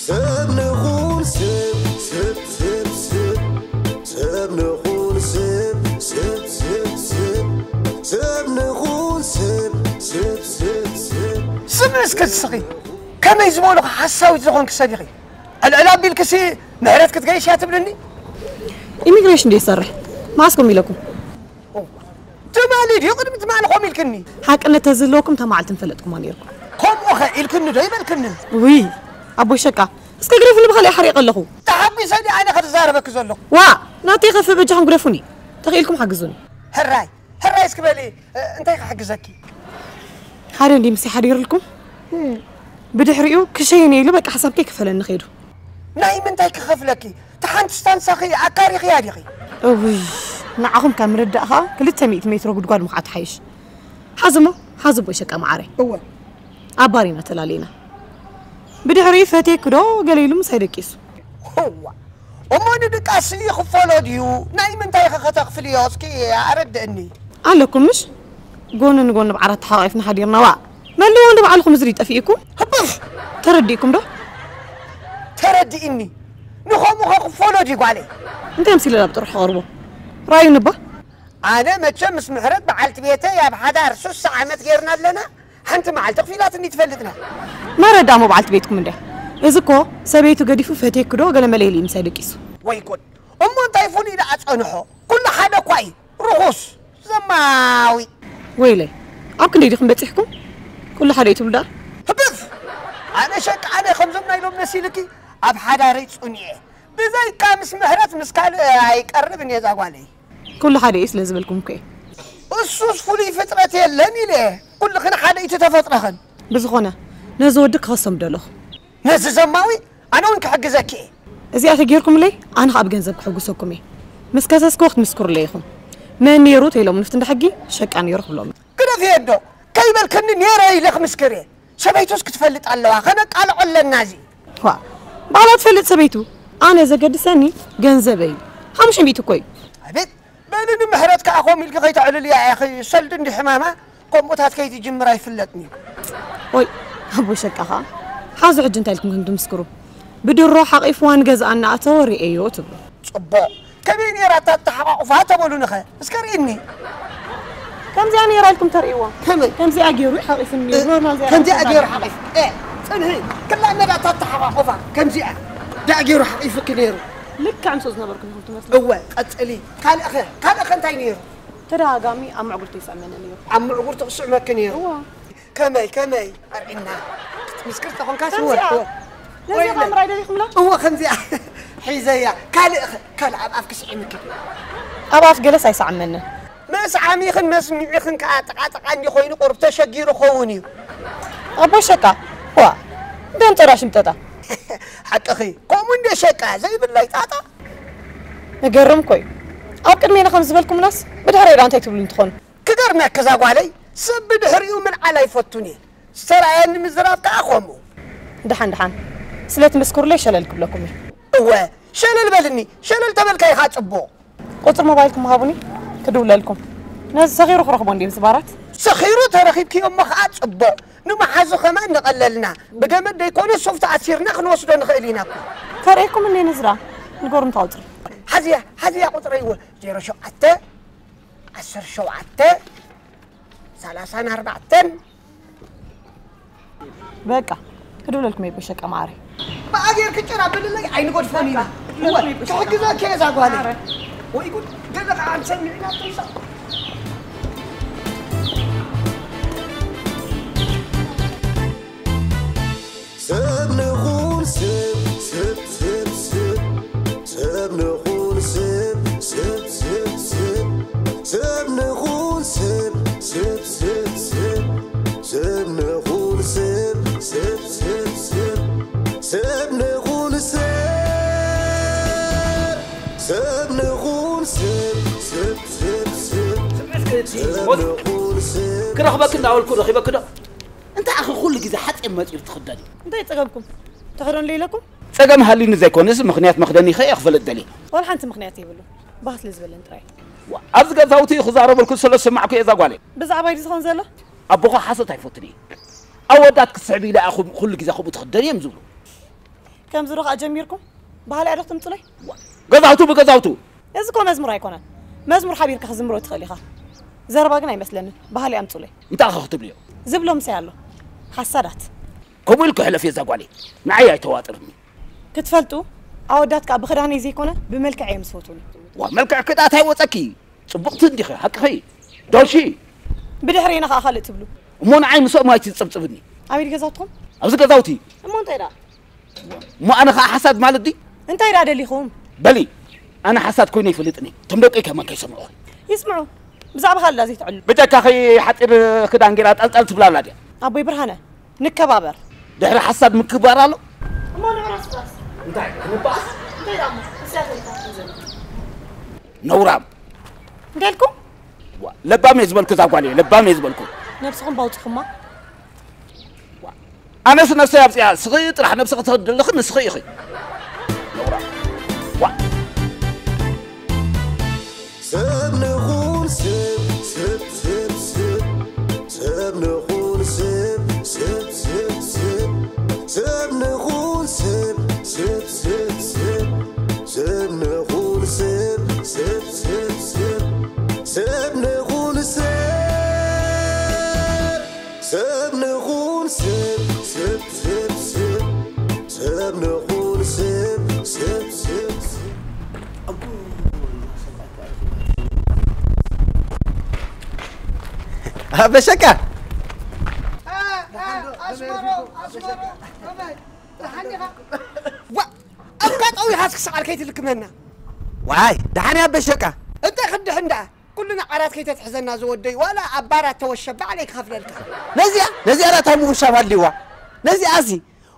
ሰብ ንኹን ሰብ ሰብ ሰብ ሰብ ሰብ ንኹን ሰብ ሰብ ሰብ ሰብ ሰብ ንኹን ሰብ ሰብ ሰብ ሰብ ስምዒ እስከ ትስኺ። ከመይ ዝበልኹ ሓሳዊት ዝኾንክ ሰብ ኢኺ? ዕልዕል ኣቢልክሲ ምሕረት ክትገይሽ እያ ትብልኒ? ኢሚግሬሽን ድዩ ይሰርሕ? ማስኩም ኢለኩም። ትማሊ ድዩ ቅድሚ ትማሊ ኮም ኢልክኒ? ሓቅነት ተዝህልወኩም ተማዓልቲ ንፈለጥኩማ ነይርኩም። ከምኡ ኸ ኢልክኒ ዶ ይበልክኒ? ውይ ኣቦይ ሸቃ እስከ ግደፉኒ ብኻልእ ሓሪቕ ኣለኹ። ተሓጒሰ ድየ ኣነ ከትዛረበኪ ዘለኹ? ዋ ናተይ ከፍእ በጃኹም ግደፉኒ። ተኽኢልኩም ሓግዙኒ። ሕራይ ሕራይ እስኪ በሊ እንታይ ክሕግዘኪ? ሓደ እንዲ ምስ ሓዲርልኩም ብድሕሪኡ ክሸይን ኢሉ በቃ ሓሳብ ከይክፈለኒ ከይዱ። ናይ ምንታይ ክኸፍለኪ? ተሓንቲ ስታንሳኺ ኣካሪኽያ ዲኺ? እውይ ንዓኹም ካብ ምርዳእ ኸዓ ክልተ ሚእቲ ሜትሮ ጉድጓድ ምኹዓት ሓይሽ። ሓዝሞ ሓዝቦ ይሸቃ መዓረይ። እወ ኣባሪና ተላሊና። ብድሕሪኡ ፈትየኪ ዶ ገለ ኢሉ ምሳይ ደቂሱ። እዋ እሞ ንድቃስ ይኽፈሎ ድዩ? ናይ ምንታይ ኸ ከተኽፍልዮ እስኪ ኣረድእኒ። ኣለኩም ምሽ ጎኒ ንጎኒ ብዓራት ተሓቋቂፍና ሓዲርና ዋእ መለዎ ንባዕልኹም እዚ ድዩ ጠፊእኩም? ህብፍ! ተረዲእኩም ዶ? ተረዲእኒ ንኸምኡ ኸ ክፈሎ ድዩ ጓለይ? እንታይ ኣምሲለ ናብ ጥርሑ ቐርቦ? ራእዩኒ እባ። ኣነ መቸም ምስ ምሕረት በዓልቲ ቤተይ ኣብ ሓዳር ሱሳ ዓመት ጌርና ኣለና ሓንቲ መዓልቲ ክፊላትኒ ትፈልጥና። መረዳ እሞ በዓልቲ ቤትኩም እንድያ። እዚ እኮ ሰበይቱ ገዲፉ ፈትየኪ ዶ ገለ መለ ኢሉ እዩ ምሳይ ደቂሱ። ወይ ጉድ! እሞ እንታይ ፍሉይ ደኣ ጸንሖ? ኩሉ ሓደ እኳ እዩ። ርኹስ! ዘማዊ! ወይለይ! ኣብ ክንደይ ዲኹም በጺሕኩም? ኩሉ ሓደ እዩ ትብሉ ደኣ? ህብፍ! ኣነ ሸቃ ኣነ ከምዞም ናይ ሎም መሲልኪ ኣብ ሓዳረይ ጽኑዕ እየ። ብዘይካ ምስ ምሕረት ምስ ካልእ ኣይቀርብን እየ እዛ ጓለይ። ኩሉ ሓደ እዩ ስለ ዝበልኩም እኮ እየ። እሱስ ፍሉይ ፍጥረት የለን ኢለ እየ። ኩልኽን ሓደ እዩ ተፈጥረኽን። ብዝኾነ ነዚ ወዲ ክኸሶ ምደለኹ። ነዚ ዘማዊ ኣነ እውን ክሕግዘኪ እየ። እዚኣ ተጌርኩምለይ ኣነ ኸዓ ብገንዘብ ክሕጉሰኩም እየ። ምስ ከሰስክዎ ክትምስክሩለይ ኢኹም። መን ነይሩ ተይሎምኒ ፍቲ እንዳ ሕጊ ሸቃ ነይሩ ክብሎም። ግደፍዮ ኣዶ ከይበልክኒ ነይረ ኢለ ክምስክር እየ። ሰበይቱስ ክትፈልጥ ኣለዋ ከነቃልዖ ኣለና እዚ። ዋእ ባዕላ ትፈልጥ ሰበይቱ ኣነ ዘገድሰኒ ገንዘበይ እዩ። ሓሙሽተ ሚእቲ እኮ እዩ። ኣቤት በሊ ንምሕረት ከኣ ከምኡ ኢልኪ ከይተዕልልያ ኢኺ ሰልዲ እንዲ ሕማማ ከምኡታት ከይትጅምር ኣይፍለጥን እዩ። ኦይ ኣቦይ ሸቃ ኸኣ ሓዙ ሕጂ እንታይ ኢልኩም ከም ትምስክሩ ብድሮ ሓቒፍዋ ንገዝኣ እናኣተወ ርእየዮ ትብሉ። ጽቡቕ ከመይ ነይራ እታ ኣተሓቋቑፋ ተበሉኒኸ እስከ ርእይኒ። ከምዚኣ ነይራ ኢልኩም ተርእይዋ። ከመይ ከምዚኣ ገይሩ ሓቒፉኒ ነይሩ ኖርማል ዚኣ ከምዚኣ ገይሩ ሓቒፍ ጽንሒ ክላመዳ እታ ኣተሓቋቑፋ ከምዚኣ ደኣ ገይሩ ሓቒፉኪ ነይሩ። ልክዕ ምስኡ ዝነበርኩ ኢኹም ትመስሉ። እወ ቀጽሊ። ካልእኸ ካልእኸ እንታይ ነይሩ? ተደጋጋሚ ኣብ ምዕጉርቲ ይስዕመኒ ነይሩ። ኣብ ምዕጉርቲ ክስዕመኪ ነይሩ። እዋ። ከመይ ከመይ ኣርዒና ክትምስክር ተኾንካስ እወ። ከምዚኣ። እወ። ነዚኣ ወይለ። ምራይ ደሊኹምላ? እወ ከምዚኣ ሒዘያ። ካልእኸ ካልእ ኣብ ኣፍኪ ስዒምኪ ድዩ? ኣብ ኣፍ ገለስ ኣይሰዓመንን። መስዓሚኽን መስሚዒኽን ከኣ ጥቓጥቓ እንዲ ኾይኑ ቁሩብ ተሸጊሩ ኸውን እዩ። ኣቦ ሸቃ ዋ ደም ጠራ ሽምጠጣ። ሓቅኺ ከምኡ እንደ ሸቃ ዘይብለይ ጣጣ። እገርም እኮ እዩ። ኣብ ቅድሜና ከም ዝበልኩምናስ ብድሕረይ ደኣ እንታይ ትብሉኒ ትኾኑ? ክገርመኪ እዛ ጓለይ ሰብ ብድሕሪኡ ምልዓል ኣይፈቱን እየ። ዝተራእየኒ ምዝራብ ከኣ ከምኡ። ደሓን ደሓን ስለ ትምስክሩለይ ሸለል ክብለኩም እየ። እወ ሸለል በልኒ ሸለል ተበልካይ ኸኣ ጽቡቕ። ቁጽሪ ሞባይልኩም ሃቡኒ ክድውለልኩም። ነዚ ሰኺሩ ክረኽቦ እንድየ ምስ ባራት። ሰኺሩ ተረኺብክዮ እሞ ኸኣ ጽቡቕ። ንመሓዙ ኸማን ንቐለልና። ብገመድ ደይኮነ ሱፍ ተኣሲርና ክንወስዶ ንኽእል ኢና እኮ። ከርእየኩም እንድየ ንዝራ ንገሩም እታ ቁጽሪ። ሓዝያ ሓዝያ ቁጽረይ እወ ዜሮ ሸውዓተ ዓሰርተ ሸውዓተ ሰላሳን ኣርባዕተን በቃ ክድውለልኩም እየ በሸቃ ማዓረይ። ብኣጌር ክጭራ ብልለይ ኣይንገድፎን ኢና። እወ ክሕግዘኪ እየ እዛ ጓለይ። ወይ ጉድ ገለ ከዓ ንሰሚዕና ትንሳእ። ሰብ ንኹን ሰብ ሰብ ሰብ ሰብ ሰብ ንኹን ሰብ ሰብ ሰብ ሰብ ሰብ ንኹን ሰብ ሰብ ሰብ ሰብ ሰብ ንኹን ሰብ ሰብ ሰብ ሰብ ሰብ ንኹን ሰብ ሰብ ንኹን ሰብ ሰብ ሰብ ሰብ ክረኽበኪ እንዳበልኩ ረኺበኪ ዶ? እንታይ ኣኺ ኩሉ ግዜ ሓፂር መፂር ትኽደኒ? እንታይ ጸገምኩም? ተኸደኑ ኢለኩም? ፀገም ሃሊኒ ዘይኮነስ ምኽንያት መኽደኒ ከ እየ ክፈልጥ ደልየ። ዋላ ሓንቲ ምኽንያት የብሉ። ባህ ስለ ዝበለን ጥራይ። ዋ፣ ኣብዚ ገዛውቲ ክዛረበልኩ ስለ ዝሰማዕኩ እየ እዛ ጓለይ። ብዛዕባይ ድዩ ዝኸውን ዘሎ? ኣቦኻ ሓሶት ኣይፈቱን እዩ። ኣወዳት ክትስዕቢ ኢለ እያ ኩሉ ግዜ ከምኡ ትኽደኒ እዮም ዝብሉ። ከምዚ ዶ ከኣ ጀሚርኩም? ባህሊ ኣዶ ክትምጹለይ? ገዛውቱ ብገዛውቱ። እዚ እኮ መዝሙር ኣይኮነን። መዝሙር ሓቢርካ ክዝምሮ ትኽእል ኢኻ። ዘረባ ግን ኣይመስለንን። ባህሊ ኣምጹለይ። እንታይ ኸ ክትብልዮ? ዝብሎ ምሳይ ኣሎ። ሓሳዳት። ከምኡ ኢልኩ ሕለፍ የዛ ጓለይ። ንዓይ ኣይተዋጥርኒ። ክትፈልጡ ኣወዳት ከኣ ብኽዳነይ ዘይኮነ ብመልክዕ እዮም ዝፈትዉኒ። ዋ መልክዕ ክዳት ኣይወጸኪ። ጽቡቕቲ እንዲኺ፣ ሓቅኺ። ዶልሺ። ብድሕሬና ከኣ ካልእ ትብሉ። እሞ ንዓይ ምስኦም ኣይትጽብጽብኒ። ኣበይ ገዛውትኹም? ኣብዚ ገዛውቲ። እሞ እንታይ ደኣ? እሞ ኣነ ከኣ ሓሳድ ማለት ድዩ? እንታይ ደኣ ደሊኹም? በሊ፣ ኣነ ሓሳድ ኮይነ ኣይፈልጥን እየ። እቶም ደቀይ ከማን ከይሰምዑ። ይስምዑ። ብዛዕባ ካልእ ደኣ ዘይትዕሉ። ብጀካኺ ሓጺር ክዳን ጌራ ጠልጠል ትብላ ኣላ ድያ? ኣቦይ ብርሃነ፣ ንከባበር። ድሕሪ ሓሳድ ምክባር ኣሎ? እሞ ንዕረፍስ ጥራስ። እንታይ ክንበኣስ? እንታይ ደኣ እሞ? እስያ ዘይካ ትንዘሉ። ነውራም። እንታይ ኢልኩም? ዋ፣ ለባም እየ ዝበልኩ እዛ ጓል እየ፣ ለባም እየ ዝበልኩ። ነብስኹም ባውፂኹማ። ዋ፣ ኣነስ ነብሰይ ኣብፅያ፣ ስኺ ጥራሕ ነብስኺ ተደለኺ ንስኺ ኢኺ። ነውራም። ዋ። ሰብ ንኹን ሰብ ሰብ ሰብ ሰብ ሰብ ንኹን ሰብ ሰብ ሰብ ሰብ ንኹን ሰብ ሰብ ሰብ ሰብ ሰብ ንኹን ሰብ ሰብ ሰብ ሰብ ሰብ ንኹን ሰብ ሰብ ንኹን ሰብ ሰብ ሰብ ሰብ ሰብ ንኹን ሰብ ሰብ ሰብ ሰብ ኣበሸካ ዋ ኣብካ ጠዊኻስ ክሰቓል ከይትልክመና ዋይ ደሓን ኣበሸካ እንታይ ክድሕን ደኣ ኩልና ዓራት ከይተትሕዘና ዝወደይ ዋላ ኣብ ባራት ተወሸብ ባዕለይ ክኸፍለልካ ነዚኣ ነዚኣ ዳታ ምውሻብ ኣልዋ ነዚኣ እዚ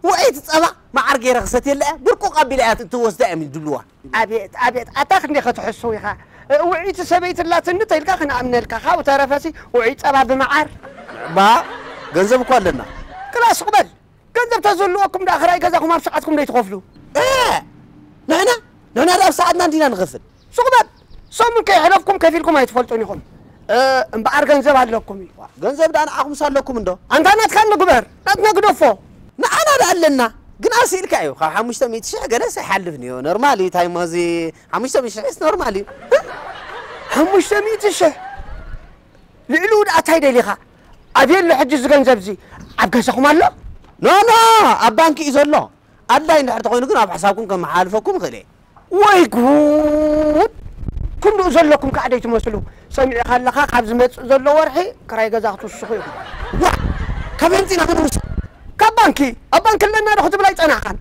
ውዒት ጸባ መዓር ገይረ ክሰትየላ እያ ብርቁቕ ኣቢላ እያ ትወስዳ እዮም ድብልዋ ኣቤት ኣቤት ኣታ ክንደይ ከተሕስው ኢኻ ውዒት ሰበይቲ ላትኒ ተይልካ ክንኣምነልካ ካብኡ ተረፈሲ ውዒት ጸባ ብመዓር ባ ገንዘብ እኮ ኣለና ክላስ ቕበል ገንዘብ ተዝህልወኩም ደኣ ክራይ ገዛኹም ኣብ ሰዓትኩም ደይትኸፍሉ ንሕና ንሕና ደኣ ኣብ ሰዓትና እንዲና ንኸፍል ሱቕ በል ሰሙን ከይሕለፍኩም ከፊልኩም ኣይትፈልጡን ኢኹም እምበኣር ገንዘብ ኣለኩም እዩ ገንዘብ ደኣ ንዓኹምስ ኣለኩም እንዶ ኣንታ ናትካ ንግበር ናትና ግደፎ ንዓና ደኣ ኣለና ግን ኣስኢልካ እዩ ካብ ሓሙሽተ ሚእቲ ሽሕ ገለስ ኣይሓልፍን እዩ ኖርማል እዩ ታይሞ እዚ ሓሙሽተ ሚእቲ ሽሕስ ኖርማል እዩ ሓሙሽተ ሚእቲ ሽሕ ልዕሊኡ ደኣ እንታይ ደሊኻ ኣበይ ኣሎ ሕጂ እዚ ገንዘብ እዚ ኣብ ገዛኹም ኣሎ ኖ ኖ ኣብ ባንኪ እዩ ዘሎ ኣድላይ እንድሕር ተኾይኑ ግን ኣብ ሕሳብኩም ከመሓላልፈኩም ይኽእል እየ ወይ ጉድ ክንድኡ ዘለኩም ከዓ ደይትመስሉ ሰሚዕኻ ኣለኻ ካብ ዝመፅእ ዘሎ ወርሒ ክራይ ገዛ ክትውስኹ ኢኹም ዋ ካብ ሕንፂና ክንውስ ካብ ባንኪ ኣብ ባንኪ ኣለና ዶ ክትብል ኣይፀናሕኻን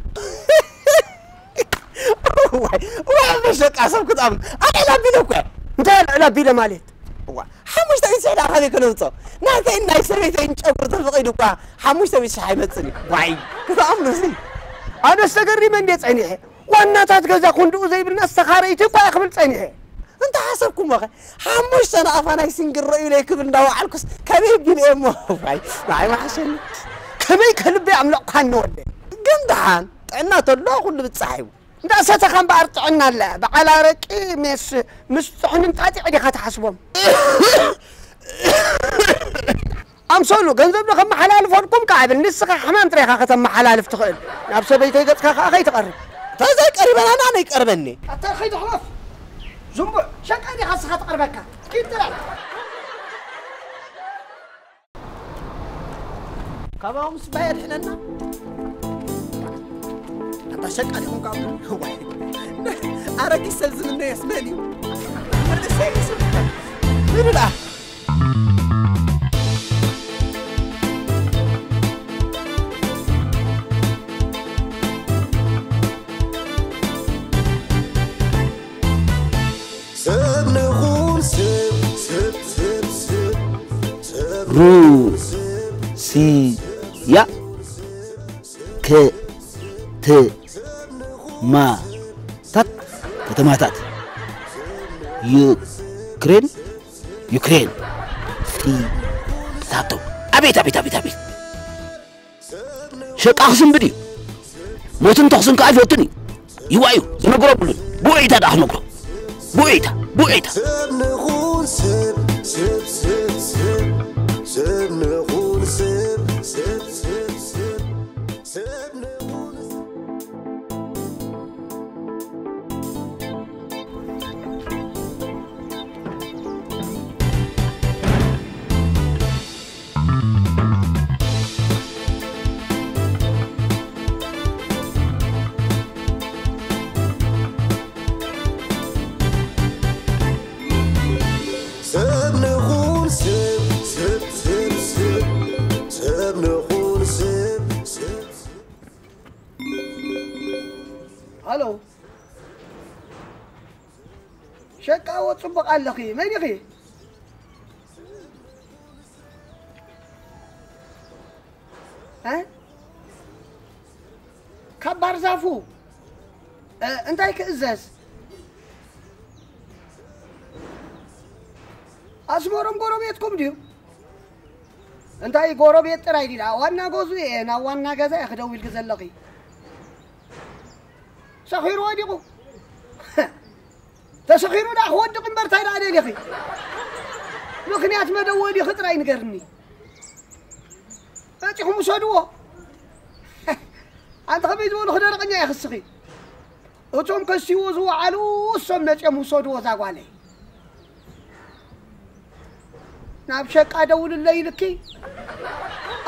ዋይ ዋይ መሸቃ ሰብ ክትኣምን ኣልዕል ኣቢለ እኮ እንታይ ኣልዕል ኣቢለ ማለት ሓሙሽተ ሚእቲ ሽሕ ደኣ ካበይ ከነምፅኦ ናተይን ናይ ሰበይተይን ጨጉሪ ተፈቒዱ እኳ ሓሙሽተ ሚእቲ ሽሕ ኣይመፅን እዩ ዋይ ክትኣምኑ እዚ ኣነስ ተገሪመ እንድየ ፀኒሐ ዋናታት ገዛ ክንድኡ ዘይብልና ዝተኻረይቲ እኳ እየ ክብል ፀኒሐ እንተ ሓሰብኩሞ ኸ ሓሙሽተ ናቕፋ ናይ ሲንግል ረእዩለይ ክብል እንዳወዓልኩስ ከመይ ቢለ እየ እሞ ዋይ ንዓይ መሓሸኒ ከመይ ከልበይ ኣምለቕኳኒ ወደይ ግን ደሓን ጥዕና ተሎ ኩሉ ብፃሕ እዩ እንዳሰተኻ እምበኣር ጥዕና ኣለ በዓል ኣረቂ ሜስ ምስ ጥሑን እንጣጢዕ ዲኻ ትሓስቦም ኣምሰሉ ገንዘብ ዶ ከመሓላልፈልኩም ከዓብል ንስኻ ሕማም ጥራይኻ ከተመሓላልፍ ትኽእል ናብ ሰበይተይ ገፅካ ከዓ ከይትቐርብ ተዘይቀሪበና ናነይ ቀርበኒ ኣታ ከይትሕለፍ ዝንቡዕ ሸቃ ዲኻ ንስኻ ትቐርበካ ኪድ ጥራይ ካባኦም ስባ የድሕነና ኣታ ሸቃ ዲኹም ካብ ዋይ ኣረጊት ሰብ ዝምነየስ መን እዩ መንእሰይ እዩ ዝብል። ምንላ ሰብ ንኹን ሰብ ሰብ ሰብ ሰብ ሩስያ ከተማታት ከተማታት ዩክሬን ዩክሬን ታቶ፣ ኣቤት፣ ኣቤት፣ ኣቤት፣ ኣቤት። ሸቃ ክስንብድ እዩ። ሞትን ተኹስን ከኣ ይፈትን እዩ። ይዋዩ፣ ዝነግሮ ብሉን። ብውዒታ ደኣ ክነግሮ። ብውዒታ፣ ብውዒታ። ሰብ ንኹን ሰብ፣ ሰብ፣ ሰብ፣ ሰብ። ሰብ ንኹን ሰብ፣ ሰብ፣ ሰብ፣ ሰብ። ሰብ ንኹን ሰብ። ሰብ ንኹን ሰብ፣ ሰብ፣ ሰብ፣ ሰብ። ሰብ ንኹን ሰብ፣ ሰብ፣ ሰብ። ሃሎ። ሸቃዎ ጽቡቕ ኣለኺ። መን ኢኺ? እ? ካብ ባርዛፉ። እ፣ እንታይ ክእዘዝ? ኣስመሮም ጎረቤትኩም ድዩ? እንታይ ጎረቤት ጥራይ ዲላ? ዋና ገዝኡ እየ፣ ናብ ዋና ገዛ እየ ክደውልኪ ዘለኺ። ሰኺሩ ወዲቑ። ተሰኺሩ ደኣ ክወድቕ እምበር እንታይ ደኣ ደሊኺ? ምኽንያት መደወሊኺ ጥራይ ንገርኒ። መጺኹም ውሰድዎ። ኣንቲ ከመይ ዝበሉ ክደረቐኛ ኢኺ እስኺ? እቶም ከስትይዎ ዝወዓሉ እሶም መጺኦም ውሰድዎ እዛ ጓለይ። ናብ ሸቃ ደውልለይ ኢልኪ?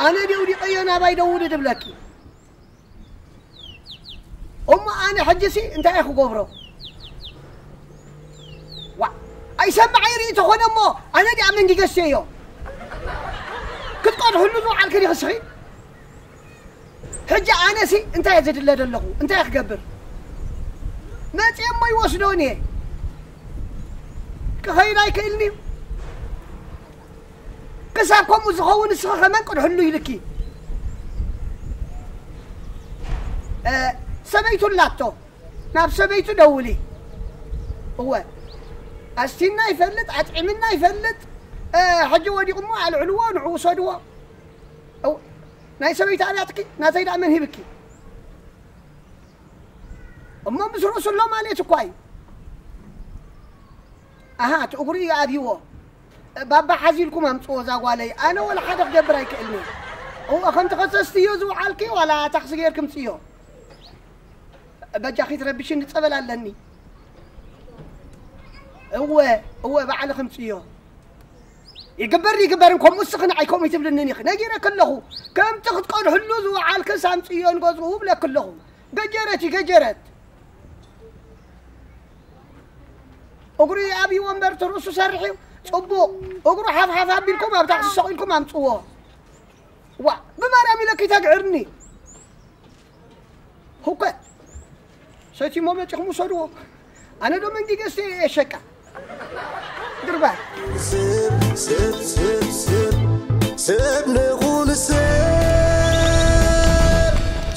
ኣነ ድየ ውዲቐዮ ናባይ ደውሊ ድብለኪ? እሞ ኣነ ሕጂሲ እንታይ እየ ክገብሮ? ዋ፣ ኣይሰምዕ ኣይርኢ ተኾነ እሞ ኣነ ድኣ መንጊገስየዮ። ክትቀድሕሉ ዝወዓልኪ ዲኺ እስኺ? ሕጂ ኣነሲ እንታይ እየ ዝድለ ዘለኹ? እንታይ እየ ክገብር? መፅየ እሞ ይወስዶን እየ። ክኸይድ ኣይክእልን እዩ። ክሳብ ከምኡ ዝኸውን ንስኺ ከመን ቅድሕሉ ኢልኪ። እ፣ ሰበይቱ ኣላቶ። ናብ ሰበይቱ ደውሊ። እወ። ኣስቲና ይፈልጥ፣ ኣጥዒምና ይፈልጥ። እ፣ ሕጂ ወዲቑ እሞ ኣልዕልዎ፣ ንዑ ውሰድዎ። እው፣ ናይ ሰበይቲ ኣብያትኪ፣ ናተይ ደኣ መን ሂብኪ? እሞ ምስ ርእሱ ኣሎ ማለት እኳ እዩ። ኣሃ፣ እቲ እግሩ እዩ ኣብይዎ። ባባ ሓዚልኩም ኣምጽዎ እዛ ጓለይ። ኣነ ወላ ሓደ ክገብር ኣይክእልን እየ። እወ፣ ከም ተኸሰስቲ እዮ ዝውዓልኪ፣ ዋላ ታክሲ ጌርኪ ምጽዮ። በጃኺ ትረብሽኒ፣ ጸበል ኣለኒ። እወ፣ እወ፣ ባዕልኺ ምጽዮ። ይግበር ይግበርን፣ ከምኡ እስኺ ንዓይ ከምኡ ይትብልንን ኢኺ። ነጊረኪ ኣለኹ። ከምቲ ክትቀድሕሉ ዝወዓልክስ ኣምጽዮ ንገዝኡ እብለኪ ኣለኹ። ገጀረት እዩ፣ ገጀረት። እግሩ ይኣብይዎ እምበር፣ እቲ ርእሱ ሰርሕ እዩ። ጽቡቕ። እግሩ ሓፍ ሓፍ ኣቢልኩም ኣብ ታክሲ ሰቒልኩም ኣምጽዎ። ዋ፣ ብማርያም ኢለኪ ተግዕርኒ። ህውከት። ሰቲሞ መጺኹም ውሰድዎ። ኣነ ዶ መንጊገስቲ እየ ሸቃ? ድርባይ። ሰብ፣ ሰብ፣ ሰብ፣ ሰብ፣ ሰብ ንኹን ሰብ፣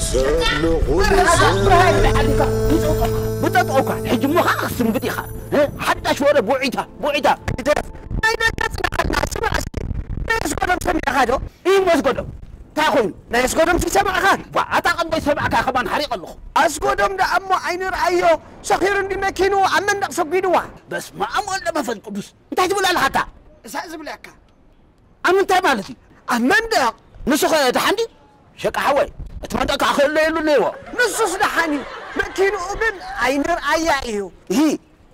ሰብ ንኹን ሰብ። ብጠጥኦካ፣ ሕጂ እሞ ኸዓ ክትስንብድ ኢኻ። እ? ሓዳሽ ወረ ቡዒታ፣ ቡዒታ። ግደፍ። ናይ ደገ ጽንዓልና፣ ስማዕ እስኪ። ናይ ኣስጎዶም ሰሚዕኻ ዶ? እዩ መስጎዶም። እንታይ ኮይኑ? ናይ ኣስጎዶም ሲሰማዕኻ? ዋ፣ ኣታ ቀንዶ ይሰማዕካ ከማን ሓሪቕ ኣለኹ። ኣስጎዶም ደኣ እሞ ኣይንርኣዮ። ሰኺሩ እንዲ መኪኑ ኣብ መንደቕ ሰጒድዋ። በስመ ኣብ ወልደ መንፈስ ቅዱስ። እንታይ ትብል ኣለኻ ኣታ? እሳ ዝብለካ። ኣብ ምንታይ ማለት እዩ? ኣብ መንደቕ። ንሱ ኸ ደሓን ድዩ? ሸቃ ሓወይ፣ እቲ መንደቕ ከዓ ክእለየሉ እነይዎ። ንሱስ ደሓን እዩ። መኪንኡ ግን ኣይንርኣያ እዩ። እሂ፣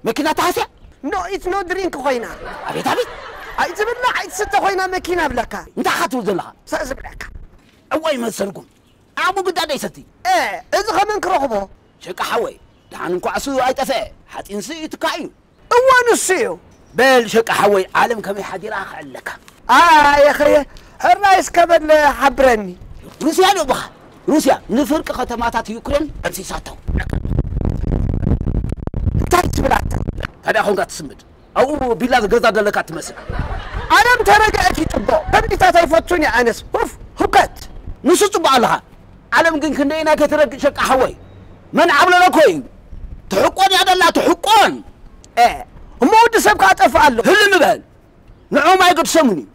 መኪና ተሃስያ? No eat no drink ኮይና። ኣቤት፣ ኣቤት። ኣይትብላዕ ኣይትስተ ኮይና መኪና ብለካ። እንታይ ኢኻ ትብል ዘለኻ? እሳ ዝብለካ። እዋይ መሰልኩም። ዓቕሙ ግዳ ደይሰቲ። እ፣ እዚ ኸመን ክረኽቦ? ሸቃ ሓወይ፣ ደሓን እንኳዕ እሱ ኣይጠፍአ፣ ሓፂንሲ ይትካእ እዩ። እወ፣ ንሱ እዩ። በል ሸቃ ሓወይ፣ ዓለም ከመይ ሓዲራ ክዕለካ። ኣየ ኸየ፣ ሕራይ እስከ በል ሓብረኒ። ሩስያ ዶ ብኻ? ሩስያ ንፍርቂ ከተማታት ዩክሬን ደምሲሳቶ። እንታይ ትብል ኣታ? ታዲያ ኾንካ ትስምድ። ኣብኡ ቢላ ዝገዛ ዘለካ ትመስል። ዓለም ተረጋእኪ ጽቡቕ። ከብዲታት ኣይፈቱን እየ ኣነስ። ሁፍ፣ ሁከት። ንሱ ጽቡቕ ኣለኻ። ዓለም ግን ክንደየናይ ከይትረግእ ሸቃ ሓወይ። መን ዓብለለኮ እዩ? ትሕቆን እያ ደላ፣ ትሕቆን። እ፣ እሞ ወዲ ሰብ ከኣ ጠፍእ ኣሎ። ህልም በል። ንዕኦም ኣይገድሶምን እዩ።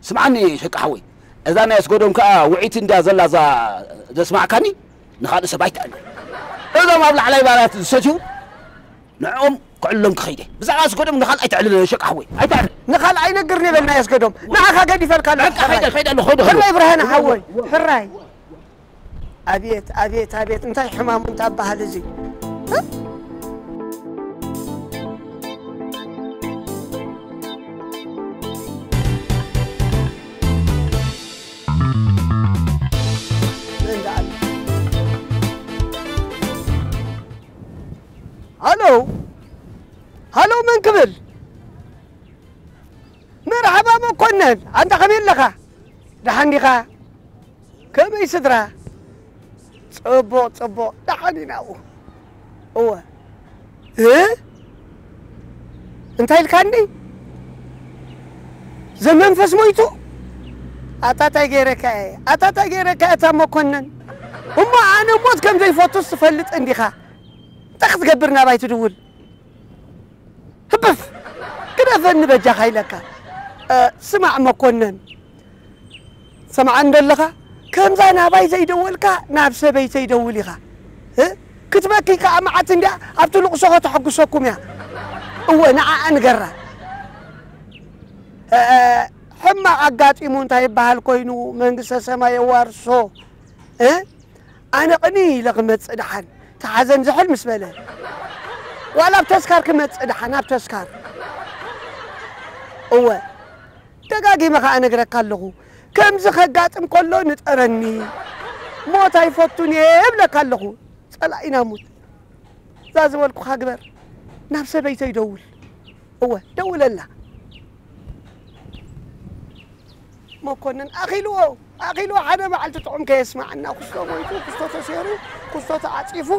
ስምዓኒ ሸቃ ሓወይ፣ እዛ ናይ ኣስገዶም ከኣ ውዒት እንድያ ዘላ እዛ ዘስማዕካኒ፣ ንኻልእ ሰብ ኣይትዕልል። እዞም ኣብ ላዕላይ ባራት ዝሰትዩ ንዕኦም ክዕልሎም ክኸይደ። ብዛዕባ ኣስገዶም ንኻልእ ኣይትዕልል ሸቃ ሓወይ፣ ኣይትዕልል። ንኻልእ ኣይነግርን እየ በል ናይ ኣስገዶም። ንዓኻ ገዲፈልካ ኣለኹ በቃ ኸይደ፣ ሕራይ። ኸይደ ኣለኹ፣ ኸይደ ኣለኹ። ሕራይ ብርሃነ ሓወይ፣ ሕራይ። ኣቤት፣ ኣቤት፣ እንታይ ሕማሙ እንታ በሃል እዚ? እ? መን ደኣ ኣሎ? ሃሎ፣ ሃሎ፣ መን ክብል? መርሓባ መኮነን፣ ኣንታ ከመይ ኣለኻ? ደሓን ዲኻ? ከመይ ስድራ? ጽቡቕ፣ ጽቡቕ፣ ደሓን ኢና ኣብኡ። እወ። እ? እንታይ ኢልካኒ? ዘመንፈስ ሞይቱ? ኣታ ታይ ገይረካ እየ? ኣታ ታይ ገይረካ እየ እታ መኮነን? እሞ ኣነ ሞት ከም ዘይፈቱስ ትፈልጥ እንዲኻ? እንታይ ክትገብር ናባይ ትድውል? ህብፍ! ግደፈኒ በጃኻ ኢለካ። እ፣ ስማዕ መኮነን፣ ሰምዓኒ ዶ ኣለኻ? ከምዛ ናባይ ዘይደወልካ ናብ ሰበይተይ ደውል ኢኻ። እ? ክትበኪ ከኣ መዓት እንድያ ኣብቲ ልቕሶ ከተሐጉሰኩም እያ። እወ፣ ንዓኣ ንገራ። እ፣ ሕማቕ ኣጋጢሙ እንታይ ይበሃል ኮይኑ መንግስተ ሰማይ የዋርሶ። እ? ኣነ ቅኒ ኢለ ክመጽእ ደሓን፣ እቲ ሓዘን ዝሕል ምስ በለ። ዋላ ኣብ ተስካር ክመጽእ ደሓን፣ ኣብ ተስካር። እወ፣ ደጋጊመ ኸኣ እነግረካ ኣለኹ። ከምዚ ከጋጥም ከሎ ንጠረኒ። ሞት ኣይፈቱን እየ እብለካ ኣለኹ። ጸላኢና ሙት። እዛ ዝበልኩኻ ግበር። ናብ ሰበይተይ ደውል። እወ፣ ደውለላ። መኮንን ኣኺልዎ፣ ኣኺልዎ፣ ሓደ መዓልቲ ጥዑም ከየስማዓና። ኩስቶ ሞይቱ፣ ኩስቶ ተሰይሩ፣ ኩስቶ ተዓጺፉ።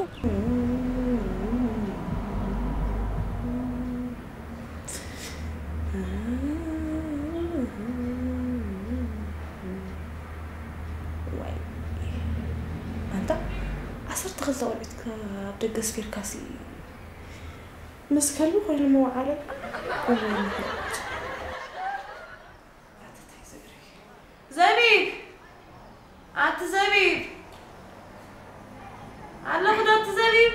ዋይ። ኣንታ ዓሰርተ ክልተ ቆልዑት ካብ ደገ ኣስፊርካሲ ምስ ከልቢ ኮይኑ መዋዓለ። እዋይ፣ ምሕረት። ኣተታይ ዘግሪ። ዘቢብ! ኣቲ ዘቢብ! ኣለኹ ዶ ኣቲ ዘቢብ?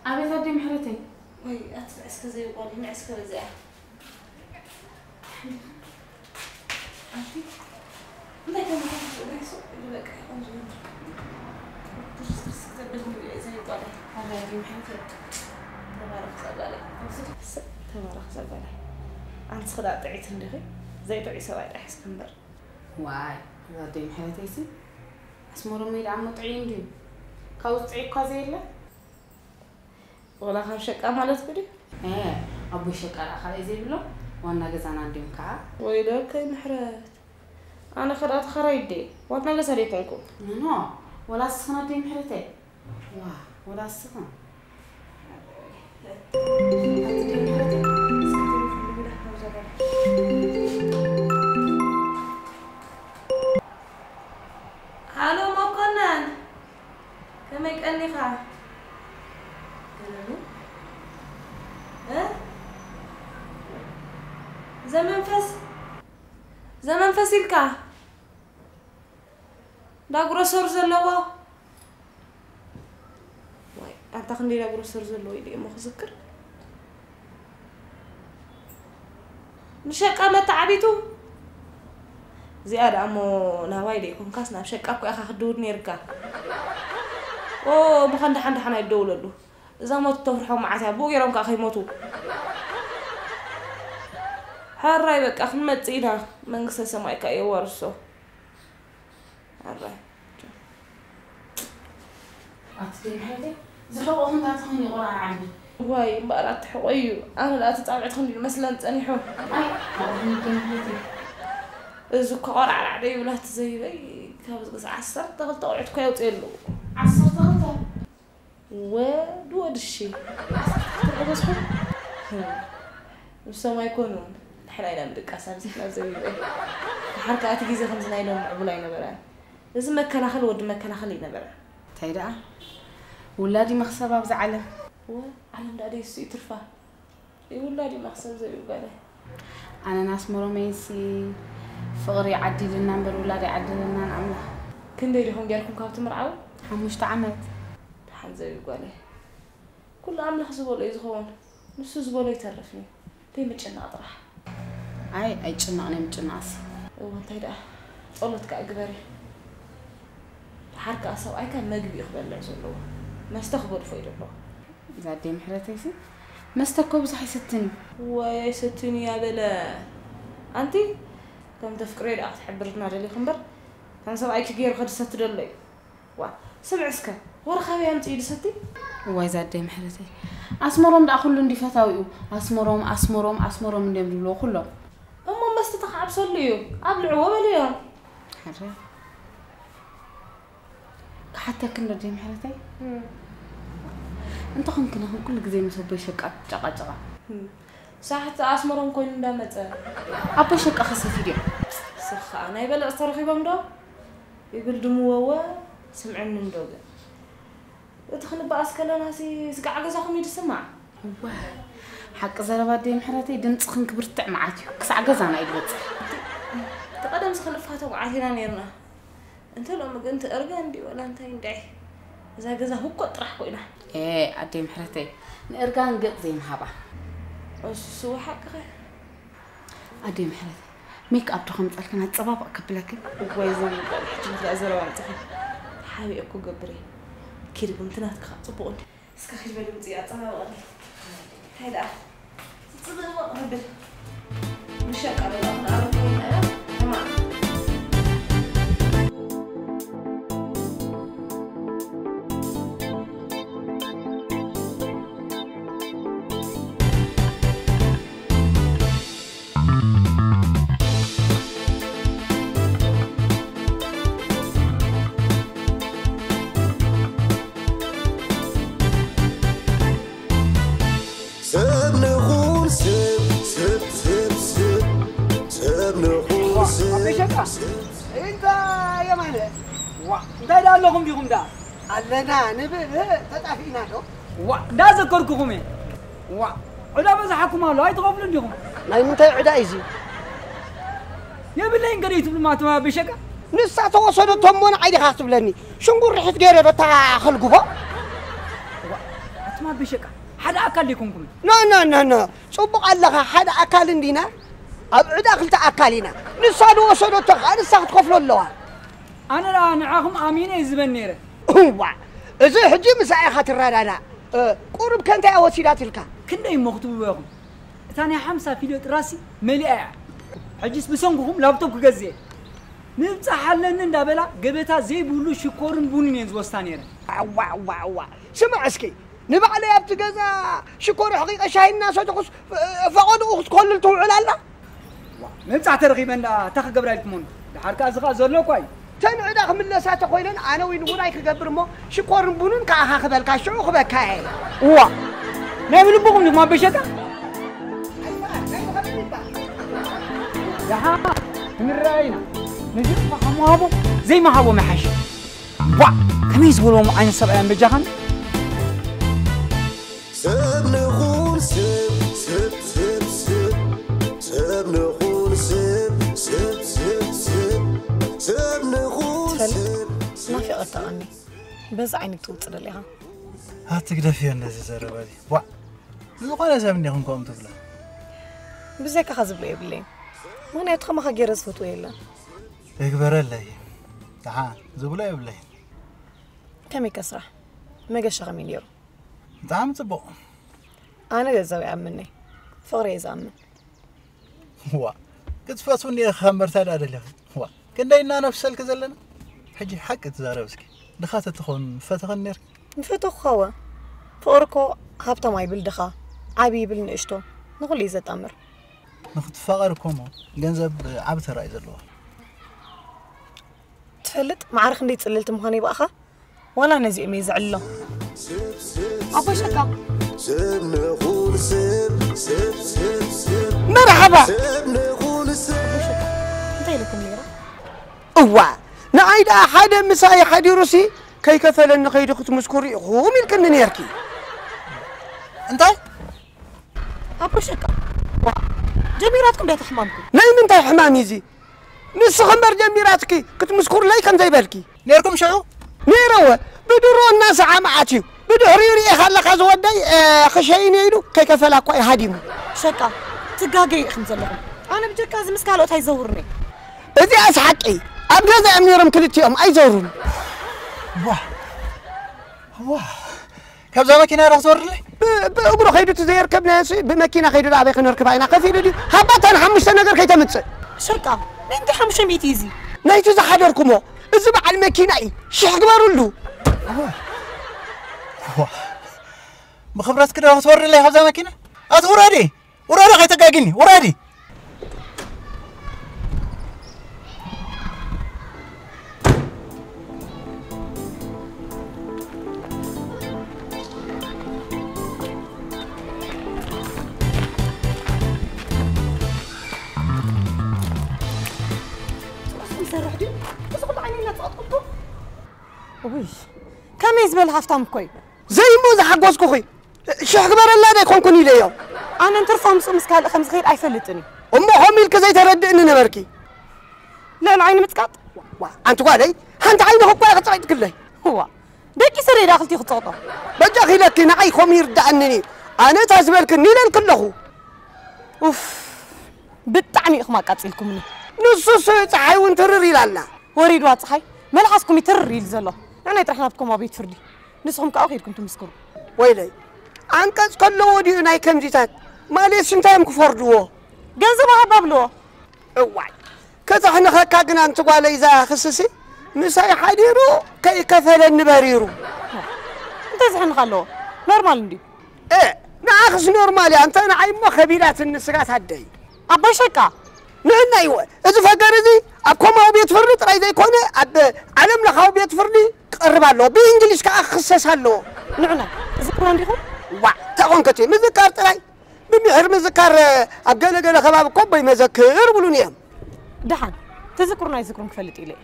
ኣቤት ኣደይ ምሕረተይ። ወይ ኣቲ ንዕስከ ዘይቆል፣ ንዕስከ በዚኣ። ኣንቲ እንታይ ከም ዝኾነ ትርእይ ሱቕ ኢሉ በቃ ይኾን ዝብል። ትርስ ትርስ ክተብል ንርኢ ዘይቆለ። ኣላ ኣደይ ምሕረተይ። ተባረኽ ጸጋላይ። ተባረኽ ጸጋላይ። ኣንስኺ ደኣ ጥዕይቲ እንዲኺ፣ ዘይጥዑይ ሰብኣይ ጥራሕ እስኪ እምበር። ዋይ፣ እዛ ኣደይ ምሕረተይሲ፣ ኣስመሮመይ ደኣ እሞ ጥዑይ እንድዩ። ካብኡ ዝጥዑይ እኳ ዘየለ። ወላ ካብ ሸቃ ማለትኪ ድዩ? ኤ፣ ኣቦይ ሸቃ ደኣ ካልኣይ ዘይብሎም፣ ዋና ገዛና እንድዮም ከዓ። ወይለከይ ምሕረት፣ ኣነ ኸ ደኣ ተኸራይ ድየ? ዋና ገዛ ደይኮንኩ። ኖ፣ ኖ፣ ወላ እስኽን ኣደይ ምሕረተይ። ዋ፣ ወላ እስኽን። ሃሎ መኮነን፣ ከመይ ቀኒኻ? ገለሉ? እ? ዘመንፈስ፣ ዘመንፈስ ኢልካ? ዳጉረሰር ዘለዎ? ዋይ፣ ኣንታ ክንደይ ዳጉረሰር ዘለዎ ኢለ እሞ ክዝክር። ንሸቃ መተዓቢቱ? እዚኣ ደኣ እሞ ናባይ ደይኮንካስ ናብ ሸቃ እኮ ኢኻ ክትድውል ነይርካ። ኦ፣ እሞ ኸንደሓን ደሓን ኣይደውለሉ። እዛ ሞት እተፍርሖም መዓት እያ፣ ብኡ ገይሮም ከኣ ከይሞቱ። ሕራይ በቃ ክንመጽእ ኢና፣ መንግስተ ሰማይ ከኣ የዋርሶ። ሕራይ። ኣቲ ደይ ምሕረተይ፣ ዝሕቆ ክንዳትኽን ይቆራርዓኒ። ዋይ እምበኣር ኣቲ ሕቆ እዩ፣ ኣነ ደኣ ተጻብዕቲ ክንዲ መስለን ጸኒሑ። ኣይ፣ ኣቲ ደይ ምሕረተይ። እዚ እኮ ቆራዕራዕ ደይ ይብላ እቲ ዘይበይ፣ ካብ ዓሰርተ ክልተ ቆልዑት እኮ የውፅእ ኣለዉ። ዓሰርተ ክልተ? ወድ ወድ እሺ። ዓሰርተ ክልተ ዝበዝሑ? ህም። ንሶም ኣይኮኑን። ንሕና ኢና ምድቃስ ኣብዚሕና ዘይብለ። ድሓር ከኣ እቲ ግዜ ከምዚ ናይ ሎሚ ምዕቡል ኣይነበረን። እዚ መከላኸል ወዲ መከላኸል እዩ ነበረ። እንታይ ደኣ? ውላድ እዩ መኽሰብ ኣብዚ ዓለም። እወ፣ ዓለም ደኣ ደይሱ እዩ ትርፋ። ይውላድ እዩ መኽሰብ ዘይብሉ ጋዳይ። ኣነን ኣስመሮመይሲ ፍቕሪ ዓዲልና እምበር ውላድ ኣይዓደለናን ኣምላኽ። ክንደይ ዲኹም ጌርኩም ካብቲ ምርዓው? ሓሙሽተ ዓመት። ደሓን ዘዩ ጓለይ። ኩሉ ኣምላኽ ዝበሎ እዩ ዝኸውን። ንሱ ዝበሎ ይተርፍኒ። ደይ ምጭናቕ ጥራሕ። ኣይ ኣይጭነቕን እየ ምጭናቕሲ። እወ እንታይ ደኣ ጸሎት ከኣ ግበሪ። ደሓር ከኣ ሰብኣይካ መግቢ እዩ ክበልዕ ዘለዎ። መስተ ክገድፎ እዩ ዘለዎ። እዛ ኣደይ ምሕረተይሲ መስተ እኮ ብዙሕ ኣይሰትን እዩ። ዋይ ኣይሰትን እዩ ኣበለ። ኣንቲ ከም ተፍቅርዮ ደኣ ክትሕብርትና ደሊኹ እምበር ከም ሰብኣይኪ ገይሩ ከድሰቲ ደሎ እዩ። ዋ ስምዒ እስከ ወረ ካበይ ኣምጺኡ ድሰቲ? እዋይ እዛ ኣደይ ምሕረተይ ኣስመሮም ደኣ ኩሉ እንዲ ፈታዊኡ ኣስመሮም ኣስመሮም ኣስመሮም እንድዮም ዝብልዎ ኩሎም። እሞ መስተ ተኻዕብሰሉ እዩ ኣብልዕዎ በልዮም። ሕረ ክሓተክን ዶ ደይ ምሕረተይ? እንተ ኾንክን ኹን ኩሉ ግዜ ምስ ኣቦይ ሸቃ ትጨቃጨቃ። ሳሕቲ ኣስመሮም ኮይኑ እንዳመጸ። ኣቦይ ሸቃ ከሰፊ ድዮም? ስኻ ናይ በለጽ ተረኺቦም ዶ? ይግልድምዎ ወ ስምዕኒ እንዶ ግን እቲ ክንበኣስ ከለናሲ ስጋዕ ገዛኹም እዩ ዝስማዕ። እወ ሓቂ ዘረባ ኣደይ ምሕረተይ ድምፅኽን ክብርትዕ መዓት እዩ ክሳዕ ገዛና እዩ ዝበፅሕ። እቲ ቀደምሲ ክንፋተው ዓቲና ነይርና እንተ ሎሚ ግን እቲ እርጋን ድዩ ወላ እንታይ እንድዒ እዛ ገዛ ህኮት ጥራሕ ኮይና። ኤ ኣደይ ምሕረተይ ንእርጋን ገፅ ዘይምሃባ። እሱ ሓቅኸ። ኣደይ ምሕረተይ ሜክ ኣፕ ዶ ከምፀልክን ኣፀባብቕ ከብለክን። እዋይ ዘይ ይባል ሕጂ ምክኣ ዘረባ ኣምፅኺ ሓቢኤ እኮ ገብር እየ። ኪድ ግን ትናትክኻ ፅቡቕ እንዲ እስከ ኪድ በል ምፅኢ ኣፀባብቐኒ። እንታይ ደኣ ዝፅብቕ መብል ምሸቃ በላ ክንኣረፍ ኮይና እያ ተማዕና። ሰብ ንኹን ሰብ ሰብ ሰብ ሰብ ንኹን ሰብ ኣበሸካ እንታ የማነ ዋ እንታይ ዳ ኣለኹም ዲኹም ዳ ኣለና ንብል ተጣፊእና ዶ ዋ እንዳዘከርኩኹም እየ ዋ ዕዳ በዝሓኩም ኣሎ ኣይትኸፍሉን ዲኹም ናይ ምንታይ ዕዳ እዩ እዚ የብለይን ገለ ይትብሉ ማትማ ኣበሸካ ንሳ ተወሰደቶ እሞ ንዓይ ዲኻ ክትብለኒ ሽንጉርሒት ገይረ ዶ ተኣኸል ጉቦ ኣትማ ኣበሸካ ሓደ ኣካል ዘይኮንኩም ኖ ኖ ኖ ኖ ጽቡቕ ኣለኻ ሓደ ኣካል እንዲና ኣብ ዕዳ ክልተ ኣካል ኢና ንሳ ዝወሰደቶ ከዓ ንሳ ክትከፍሎ ኣለዋ ኣነ ደኣ ንዓኹም ኣሚነ እየ ዝበን ነይረ እዋ እዚ ሕጂ ምሳኣ ኢኻ ትረዳዳእ ቁሩብ ከ እንታይ እያ ወሲዳትልካ ክንደይ እሞ ክትብልዎ ኢኹም እታ ናይ ሓምሳ ኪሎ ጥራሲ መሊኣ እያ ሕጂስ ብሰንኩኹም ላፕቶፕ ክገዝእ እየ ምብጻሕ ኣለኒ እንዳበላ ገበታ ዘይብሉ ሽኮርን ቡንን እየን ዝወስዳ ነይረን ኣዋ ኣዋ ኣዋ ስማዕ እስኪ ንባዕለይ ኣብቲ ገዛ ሽኮር ኣሕቒቐ ሻሂ እናሰተኹስ ፈቐድኡ ክትኮልል ትውዕል ኣላ። ምብጻሕ ተረኺበን ደኣ እንታይ ክገብራ ኢልክሞን? ደሓር ከኣ እዚ ከኣ ዘሎ እኳ እዩ። ተን ዕዳ ክምለሳ ተኾይነን ኣነ ወይ ንቡናይ ክገብር እሞ ሽኮርን ቡንን ከኣ ክበልካ ሽዑ ክበካ እየ። እዋ ናይ ብልብኹም ኢኹም ኣበሸካ። ደሓ ክንረኣይ ኢና። ነዚ እኳ ካብ ምሃቦ ዘይምሃቦ ምሓሽ። ቧዕ! ከመይ ዝበልዎም ዓይነት ሰብኣይ እያ በጃኻን? ሰብ ንኹን ሰብ ሰብ ሰብ ሰብ ሰብ ንኹን ሰብ ሰብ ሰብ ሰብ ንኹን ትፈልጥ? ሰብ ሰብ ናፊቐካኒ። በዚ ዓይነት ትውጽእ ደሊኻ። ኣትግደፍዮ ነዚ ዘረባ እዚ። ቧዕ! ዝኾነ ሰብ እንዲኹም ከምኡ ትብላ። ብዘይካኻ ዝብሎ የብለይን። ምኽንያቱ ከማኻ ገይረ ዝፈትዎ የለን። ይግበረለይ። ደሓን ዝብሎ የብለይን። ከመይ ከስራሕ? መገሻ ከመይ ነይሩ? ብጣዕሚ ጽቡቕ። ኣነ ገንዘብ ኣይኣምንን'የ፣ ፍቕሪ እየ ዝኣምን። ዋእ፣ ክትፈትውኒ ኢኺ እምበር ታይ ደኣ ደሊኺ? ዋእ፣ ክንደይ ኢና ነፍሰልኪ ዘለና? ሕጂ ሓቂ ተዛረቢ እስኪ። ድኻ ተትኾኒ ምፈተኽኒ ኔርኪ? ምፈተኹኻ'ወ። ፍቕሪ እኮ ሃብታም ኣይብል ድኻ፣ ዓቢ ይብል ንእሽቶ፣ ንኹሉ እዩ ዘጣምር። ንኽትፋቐር እኮ እሞ ገንዘብ ዓቢ ተራ እዩ ዘለዎ። ትፈልጥ ማዕረ ክንደይ ጽልልቲ ምዃነይ ብኣኻ ዋላ ነዚኦም እየ ዘዕልሎም። ኣቦይ ሸካ። ሰብ ንኹን ሰብ ሰብ ሰብ ሰብ መርሓባ። ሰብ ንኹን ሰብ እንታይ ኢለኩም ነይረ? እዋ ንዓይ ደኣ ሓደ ምሳይ ሓዲሩሲ ከይከፈለኒ ከይዱ ክትምስክሩ ኢኹም ኢልክኒ ነይርኪ። እንታይ? ኣቦይ ሸቃ ጀሚራትኩም ዶ ተሕማምኩም? ናይ ምንታይ ሕማም እዩ እዚ? ንስኺ እምበር ጀሚራትኪ ክትምስኩርለይ ከም ዘይበልኪ። ነይርኩም ሽዑ? ነይረወ። ብድሮ እናሰዓመዓት እዩ። ብድሕሪኡ ርኢኻ ኣለኻ ዝወደይ፣ እ፣ ክሸይን ኢሉ ከይከፈላ እኳ እዩ ሃዲሙ። ሸቃ፣ ትጋገዩ ኢኹም ዘለኹም። ኣነ ብጀካ እዚ ምስ ካልኦት ኣይዘውርን እየ። እዚኣስ ሓቂ። ኣብ ገዛ እዮም ነይሮም ክልቲኦም፣ ኣይዘውሩን። ዋ፣ ዋ፣ ካብዛ መኪና ዶ ክትወርድለይ? ብ-፣ ብእግሩ ከይዱ እቲ ዘየርከብናዮ ሲ ብመኪና ከይዱ ዶ ኣበይ ክንርክባ ኢና? ከፊሉ ድዩ? ሃባታ ንሓሙሽተ ነገር ከይተምጽእ። ሸቃ፣ ናይ እንታይ ሓሙሽተ ሚእቲ እዩ እዚ? ናይቲ ዝሓደርኩሞ፣ እዚ በዓል መኪና እዩ። ሽሕ ግበሩሉ። ዋ፣ ብኽብረትኪ ዶ ክትወርድለይ ካብዛ መኪና? ኣቲ ውረዲ! ውረዲ፣ ከይተጋግኒ፣ ውረዲ! ይሰርሕ ድዩ? እዚ ኩሉ ዓይነይ እናጸቐጥኩልኩም? ውይ፣ ከመይ ዝበለ ሃፍታም እኮ እዩ። ዘይሞ ዝሓጎስኩኺ። ሽሕ ግበረላ ዶ ኣይኮንኩን ኢለዮ። ኣነ እንትርፎ ምስኡ ምስ ካልእ ከም ዝኸይድ ኣይፈልጥን እዩ። እሞ ከምኡ ኢልኪ ዘይተረድእኒ ነበርኪ። ልዕሊ ዓይኒ ምጽቃጥ? ዋ፣ ኣንቲ ጓለይ፣ ሓንቲ ዓይንኺ እኳ ኢኺ ጸቒጥክለይ። እዋ፣ ደቂ ስረ ኢዳ ክልቲኡ ክጸቕጦ። በጃኺ ኢለኪ ንዓይ ከምኡ ይርድኣንን እዩ። ኣነ እታ ዝበልክኒ ኢለልኪ ኣለኹ። ኡፍ፣ ብጣዕሚ ኢኹም ኣቃጺልኩምኒ። ንሱስ ጸሓይ እውን ትርር ኢላ ኣላ። ወሪድዋ ጸሓይ፣ መልሓስኩም እዩ ትርር ኢሉ ዘሎ። ንዕናይ ጥራሕ ናብትኩም ኣብ ቤት ፍርዲ። ንስኹም ከኣ ከይድኩም ትምስክሩ። ወይለይ፣ ዓንቀጽ ከለዎ ድዩ ናይ ከምዚታት? ማለትስ እንታይ እዮም ክፈርድዎ? ገንዘብ ሃብ ኣብልዎ። እዋይ፣ ከዘሕንኸካ ግን ኣንቲ ጓለይ እዛ ክስሲ ምሳይ ሓዲሩ ከይከፈለኒ በሪሩ። እንታይ ዘሕንኽ ኣለዎ? ኖርማል እንድዩ። እ፣ ንዓኽስ ኖርማል እያ፣ እንተ ንዓይ እሞ ከቢዳትኒ ስጋት ኣደይ። ኣባይ ሸቃ። ንዕና ይወ፣ እዚ ፈገር እዚ ኣብ ኮማዊ ቤት ፍርዲ ጥራይ ዘይኮነ ኣብ ዓለም ለኻዊ ቤት ፍርዲ ክቐርብ ኣለዎ። ብእንግሊዝ ከኣ ክኽሰስ ኣለዎ። ንዕና፣ እዚ ኩና እንዲኹም? ዋ፣ እንታይ ኮንከቲ? ምዝካር ጥራይ። ብምሕር ምዝካር ኣብ ገለ ገለ ከባቢ እኮ ኣቦይ መዘክር ብሉን እዮም። ደሓን፣ ተዘክሩን ኣይዝክሩን ክፈልጥ ኢለ እየ።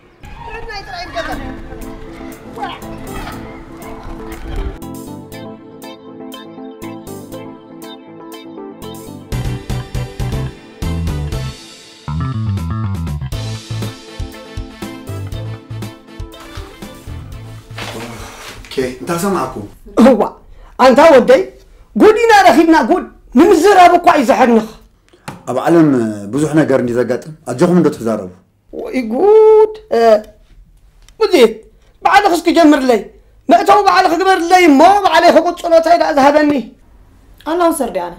ኦኬ፣ እንታይ ሰማዕኩም? እዋ፣ ኣንታ ወደይ፣ ጉድ ኢና ረኺብና፣ ጉድ። ንምዝራብ እኳ እዩ ዘሐንኽ። ኣብ ዓለም ብዙሕ ነገር እንዲ ዘጋጥም፣ ኣጆኹም እንዶ ትዛረቡ። ወይ ጉድ! እ፣ ሙዚት፣ ባዕልኽስ ክጀምርለይ። መእተዊ ባዕልኽ ግበርለይ እሞ፣ ባዕለይ ክቕጽሎ እንታይ ደኣ ዝሃበኒ? ኣናውንሰር ድየ ኣነ?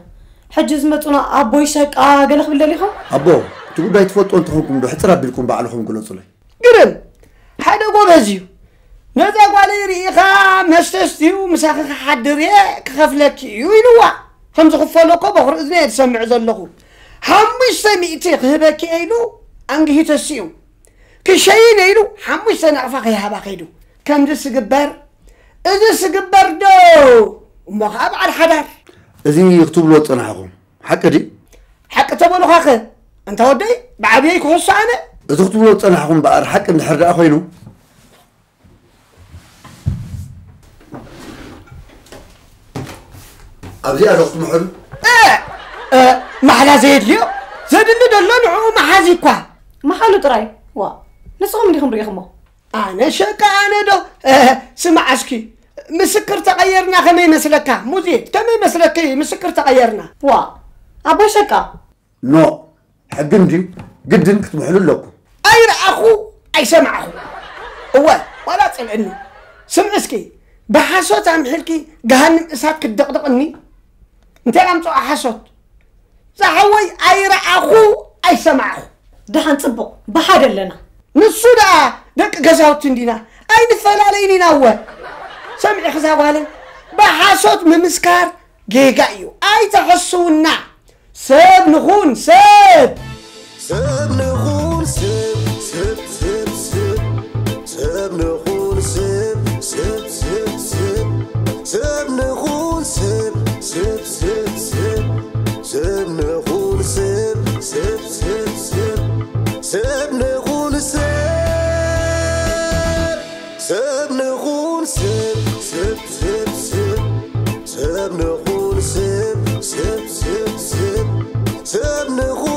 ሕጂ ዝመጹና ኣቦይ ሸቃ ገለ ክብል ደሊኹም? ኣቦ፣ እቲ ጉዳይ ትፈልጦ እንተኾንኩም ዶ ሕጽር ኣቢልኩም ባዕልኹም ግለጹለይ። ግርም! ሓደ ጎበዝ እዩ። ነዛ ጓለይ ርኢኻ መስተ ኣስትዩ ምሳኺ ክሓድር እየ ክኸፍለኪ እዩ ኢልዋ። ከም ዝኽፈሎ እኮ በኹሪ እዝኒ እየ ዝሰምዕ ዘለኹ። ሓሙሽተ ሚእቲ ክህበኪ እየ ኢሉ ኣንግሂ ተሲኡ። ክሸይን እየ ኢሉ ሓሙሽተ ናቕፋ ከይሃባ ከይዱ። ከምዚ ስግበር፣ እዚ ስግበር ዶ? እሞ ኸዓ በዓል ሓዳር። እዚ ክትብልዎ ዝጸናሕኹም ሓቂ ድዩ? ሓቂ ተበሉኻኸ? ኣንታ ወደይ፣ ብዓብየይ ክኸሶ ኣነ? እዚ ክትብልዎ ዝጸናሕኹም እምበኣር ሓቂ እንድሕር ደኣ ኮይኑ፣ ኣብዚኣ ዶ ክትምሕሉ? እ፣ እ፣ ማሕላ ዘየድልዮ? ዘድሊ ደሎ ንዕኡ መሓዚ እኳ። መሓሉ ጥራይ? ዋ፣ ንስኹም እንዲኹም ርኢኹሞ? ኣነ ሸቃ ኣነ ዶ? እ፣ ስማዕ እስኪ፣ ምስክር ተቐየርና ከመይ መስለካ? ሙዜ፣ ከመይ መስለኪ ምስክር ተቐየርና? ዋ፣ ኣቦይ ሸቃ። ኖ፣ ሕጊ እንድዩ፣ ግድን ክትምሕሉ ኣለኩም። ኣይረኣኹ፣ ኣይሰማዕኹ። እወ፣ ዋላ ጽልእኒ። ስምዒ እስኪ፣ ብሓሶት ኣምሒልኪ ገሃንም እሳት ክትድቕድቕኒ? እንታይ ኣምጽኦ ሓሶት? ዝሓወይ ኣይረኣኹ ኣይሰማዕኹ። ደሓን ጽቡቕ፣ ብሓደ ኣለና። ንሱ ደኣ ደቂ ገዛውቲ እንዲና፣ ኣይንፈላለይን ኢና እወ። ሰሚዕኺ እዛ ጓለይ፣ ብሓሶት ምምስካር ጌጋ እዩ። ኣይተሐስውና። ሰብ ንኹን ሰብ። ሰብ ንኹን ሰብ፣ ሰብ፣ ሰብ። ሰብ ንኹን ሰብ፣ ሰብ፣ ሰብ፣ ሰብ። ሰብ ንኹን ሰብ፣ ሰብ፣ ሰብ፣ ሰብ። ሰብ ንኹን ሰብ፣ ሰብ፣ ሰብ፣ ሰብ። ሰብ ንኹን ሰብ። ሰብ ንኹን ሰብ፣ ሰብ፣ ሰብ፣ ሰብ። ሰብ ንኹን ሰብ፣ ሰብ፣ ሰብ፣ ሰብ። ሰብ ንኹን